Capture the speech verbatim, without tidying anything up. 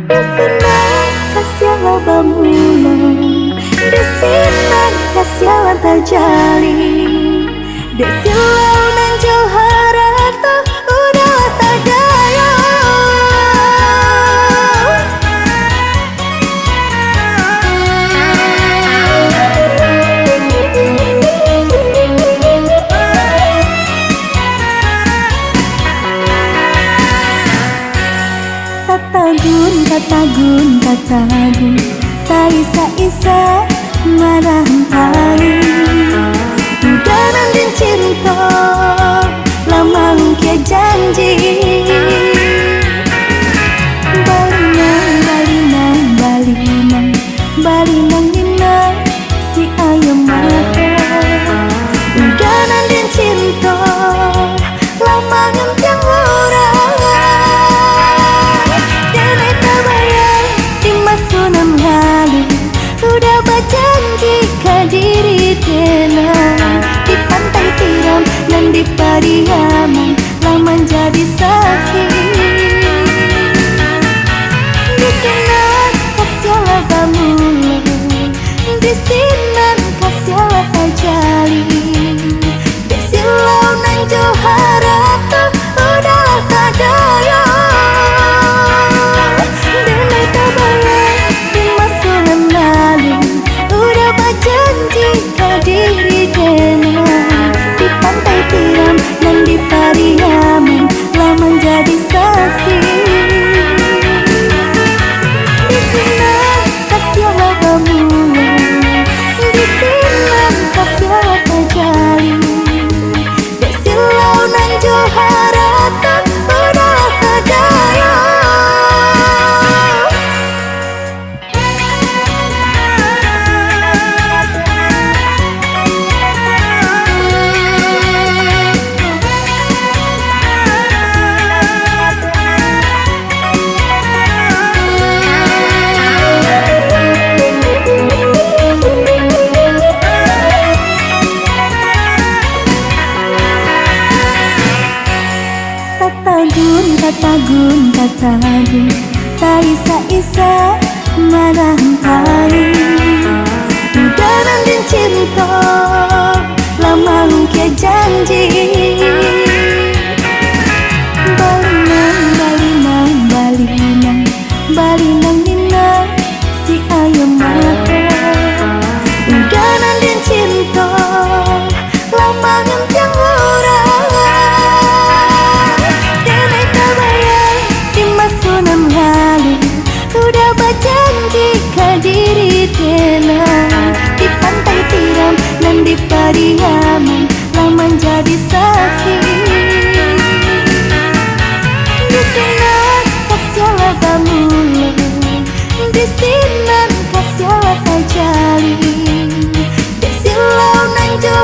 Di sinan kasiah lah bamulo, di sinan kasiah lah tajali. Dek silau nan jo harato, udah lah tadayo. Tatagun, tatagun, tatagun, taisak-isak marah angin. Udah nan den cinto, lah mangukir janji. Balinang, balinang, balinang, balinang nino si ayam mato. Udah nan den cinto, lah mangantiang urang. Denai tabayang di maso nan lalu, udah bajanji ka diri denai, di Pantai Tiram nan di Pariaman, lah manjadi saksi. Di sinan kasiah lah bamulo, di sinan kasiah lah tajali. Dek silau nan jo harato, udah lah tadayo. Denai tabayang di maso nan lalu, udah bajanji ka diri denai, di Pantai Tiram nan di Pariaman, lah manjadi saksi. Di sinan kasiah lah bamulo, di sinan kasiah lah tajali. Dek silau nan jo harato, udah lah tadayo. Tatagun, tatagun, tatagun, taisak-isak marah angin. Udah nan den cinto, lah mangukir janji. Balinang, balinang, balinang, balinang nino si ayam mato. Udah nan den cinto, lah mangantiang urang. Denai tabayang di maso nan lalu, udah bajanji ka diri denai, di Pantai Tiram nan di Pariaman, lah manjadi saksi. Di sinan kasiah lah bamulo, di sinan kasiah lah tajali. Dek silau nan jo